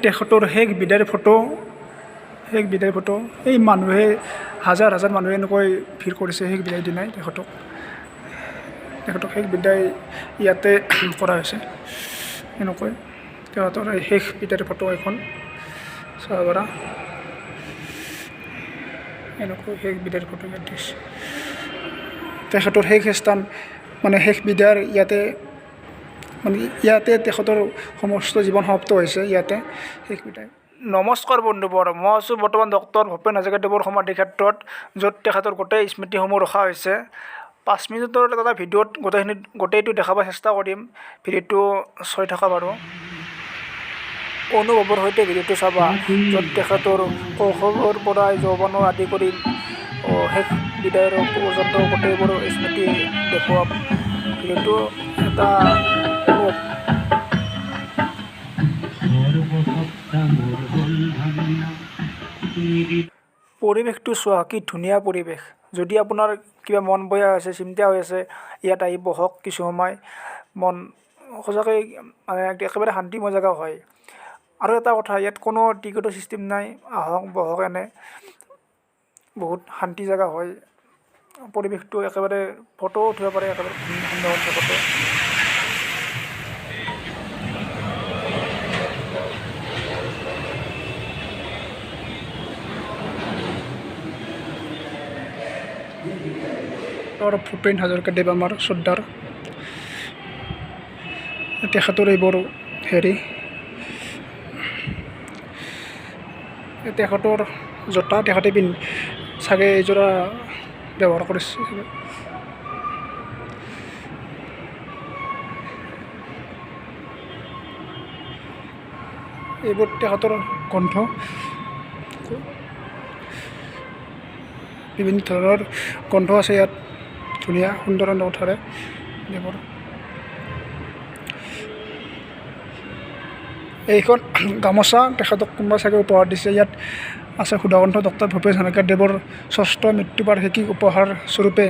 তেখেতৰ শেষ বিদায়ৰ ফটো, শেষ বিদায়ৰ ফটো। এই মানুহে হাজাৰ হাজাৰ মানুহে এনেকৈ ভিৰ কৰিছে শেষ বিদায়ৰ দিনাই তেখেতক। তেখেতক শেষ বিদায় ইয়াতে কৰা হৈছে এনেকৈ। তেখেতৰ এই শেষ বিদায়ৰ ফটো এখন চাব পাৰা। এনেকৈ শেষ বিদায়ৰ ফটো ইয়াত দিছে। তেখেতৰ শেষ স্থান মানে শেষ বিদায়ৰ ইয়াতে, মানে ইয়াতে তেখেতৰ সমস্ত জীৱন সমাপ্ত হৈছে ইয়াতে শেষ বিদায়। নমস্কাৰ বন্ধুবৰ, মই আছোঁ বৰ্তমান ডক্টৰ ভূপেন হাজৰিকাদেৱৰ সমাধি ক্ষেত্ৰত, য'ত তেখেতৰ গোটেই স্মৃতিসমূহ ৰখা হৈছে। 5 মিনিটৰ এটা ভিডিঅ'ত গোটেইখিনি গোটেইটো দেখাব চেষ্টা কৰিম। ভিডিঅ'টো চাই থাকা বাৰু, অনুভৱৰ সৈতে ভিডিঅ'টো চাবা, য'ত তেখেতৰ কৈশোৰৰ পৰাই যৌৱনৰ আদি কৰি শেষ বিদায়ৰ পৰ্যন্ত গোটেইবোৰ স্মৃতি দেখুৱাম। ভিডিঅ'টো এটা অনুভৱ। পৰিৱেশটো চোৱা, কি ধুনীয়া পৰিৱেশ। যদি আপোনাৰ কিবা মন বেয়া আছে, চিন্তা হৈ আছে, ইয়াত আহি বহক কিছু সময়। মন সঁচাকৈ মানে একেবাৰে শান্তিময় জেগা হয়। আৰু এটা কথা, ইয়াত কোনো টিকটৰ চিষ্টেম নাই। আহক বহক, এনে বহুত শান্তি জেগা হয়। পৰিৱেশটো একেবাৰে ফটো উঠিব পাৰে, একেবাৰে সুন্দৰ সুন্দৰ ফটো। ভূপেন হাজৰিকাদেৱ আমাৰ শ্ৰদ্ধাৰ, তেখেতৰ এইবোৰ হেৰি, তেখেতৰ জোতা তেখেতে পিন্ধি চাগে এইযোৰা ব্যৱহাৰ কৰিছে। এইবোৰ তেখেতৰ গ্ৰন্থ, বিভিন্ন ধৰণৰ গ্ৰন্থ আছে ইয়াত, ধুনীয়া সুন্দৰ সুন্দৰ কথাৰে এইবোৰ। এইখন গামোচা তেখেতক কোনোবা চাগে উপহাৰ দিছে। ইয়াত আছে সুধাকণ্ঠ ডক্টৰ ভূপেন হাজৰিকাদেৱৰ ষষ্ঠ মৃত্যুবাৰ্ষিকী উপহাৰ স্বৰূপে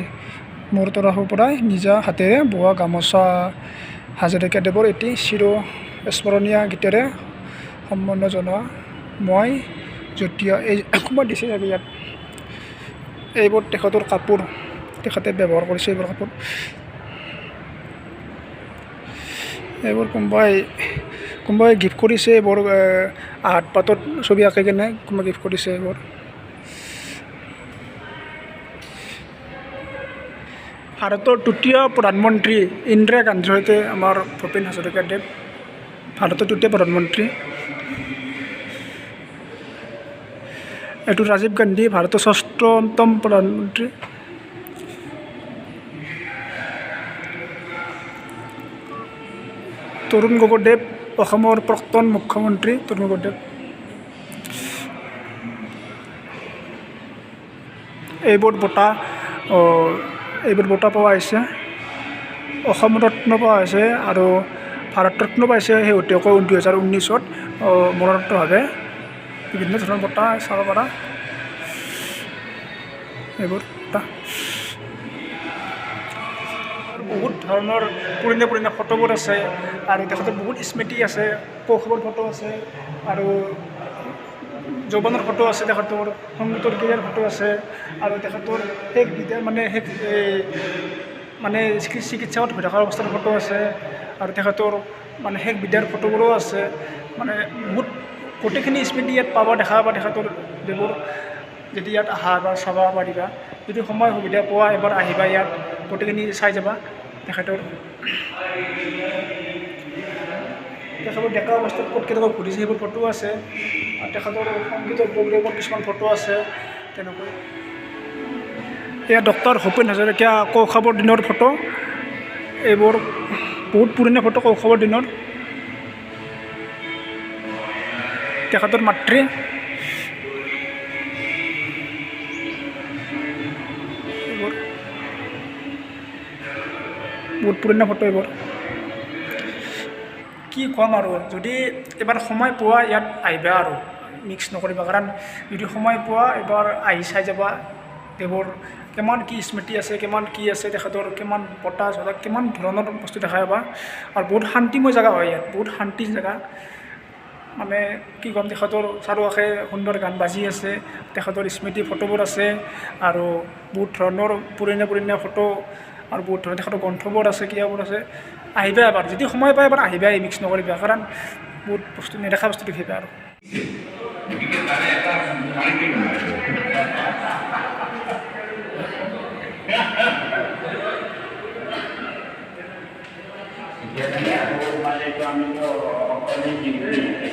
মোৰ তৰফৰ পৰাই নিজা হাতেৰে বোৱা গামোচা হাজৰিকাদেৱৰ এটি চিৰ স্মৰণীয় গীতেৰে সম্বন্ধ জনোৱা মই যেতিয়া এই কোনোবা দিছে চাগে ইয়াত। এইবোৰ তেখেতৰ কাপোৰ, তেখেতে ব্যৱহাৰ কৰিছে এইবোৰ কাপোৰ। এইবোৰ কোনোবাই কোনোবাই গিফ্ট কৰিছে এইবোৰ, আহাত পাতত ছবি আঁকি কেনে কোনোবাই গিফ্ট কৰিছে এইবোৰ। ভাৰতৰ তৃতীয় প্ৰধানমন্ত্ৰী ইন্দিৰা গান্ধীৰ সৈতে আমাৰ ভূপেন হাজৰিকাদেৱ ভাৰতৰ তৃতীয় প্ৰধানমন্ত্ৰী। এইটো ৰাজীৱ গান্ধী, ভাৰতৰ ষষ্ঠতম প্ৰধানমন্ত্ৰী। তৰুণ গগৈদেৱ, অসমৰ প্ৰাক্তন মুখ্যমন্ত্ৰী তৰুণ গগৈদেৱ। এইবোৰ বঁটা, এইবোৰ বঁটা পোৱা হৈছে। অসম ৰত্ন পোৱা হৈছে আৰু ভাৰত ৰত্ন পাইছে শেহতীয়াকৈ 2019ত মৰণোত্তৰভাৱে। বিভিন্ন ধৰণৰ বঁটা চাব পাৰা, এইবোৰ বঁটা। বহুত ধৰণৰ পুৰণি পুৰণি ফটোবোৰ আছে আৰু তেখেতৰ বহুত স্মৃতি আছে। কৈশোৱৰ ফটো আছে আৰু যৌৱনৰ ফটো আছে, তেখেতৰ সংগীতৰ কেৰিয়াৰ ফটো আছে আৰু তেখেতৰ শেষ বিদায় মানে শেষ মানে চিকিৎসাত হৈ থকা অৱস্থাৰ ফটো আছে আৰু তেখেতৰ মানে শেষ বিদায়ৰ ফটোবোৰো আছে। মানে বহুত গোটেইখিনি স্মৃতি ইয়াত পাবা, দেখা পাবা তেখেতৰ দেৱৰ। যদি ইয়াত আহা এবাৰ চাব পাৰিবা, যদি সময় সুবিধা পোৱা এবাৰ আহিবা ইয়াত, গোটেইখিনি চাই যাবা। তেখেতৰ তেখেতৰ ডেকা অৱস্থাত ক'ত কেনেকৈ ঘূৰিছে সেইবোৰ ফটো আছে আৰু তেখেতৰ সংগীতৰ প্ৰগ্ৰেমৰ কিছুমান ফটো আছে তেনেকৈ। এয়া ডক্টৰ ভূপেন হাজৰিকা কৈশোৱৰ দিনৰ ফটো, এইবোৰ বহুত পুৰণি ফটো কৈশোৱৰ দিনৰ। তেখেতৰ মাতৃ। এইবোৰ বহুত পুৰণি ফটো এইবোৰ। কি ক'ম আৰু, যদি এবাৰ সময় পোৱা ইয়াত আহিবা আৰু মিক্স নকৰিবা, কাৰণ যদি সময় পোৱা এবাৰ আহি চাই যাবা। তেওঁৰ কিমান কি স্মৃতি আছে, কিমান কি আছে, তেখেতৰ কিমান বঁটা চটা কিমান ধৰণৰ বস্তু দেখা পাবা। আৰু বহুত শান্তিময় জেগা হয় ইয়াত, বহুত শান্তি জেগা। মানে কি ক'ম, তেখেতৰ চাৰিওকাষে সুন্দৰ গান বাজি আছে, তেখেতৰ স্মৃতি ফটোবোৰ আছে আৰু বহুত ধৰণৰ পুৰণি পুৰণি ফটো আৰু বহুত ধৰণৰ তেখেতৰ গ্ৰন্থবোৰ আছে, কিবাবোৰ আছে। আহিবা এবাৰ, যদি সময় পায় এবাৰ আহিবা, মিক্স নকৰিবা, কাৰণ বহুত বস্তু নেদেখা বস্তু দেখিবা আৰু। গতিকে তাৰে এটা কাৰিকৰী। এতিয়া মানে আমিতো অকলে।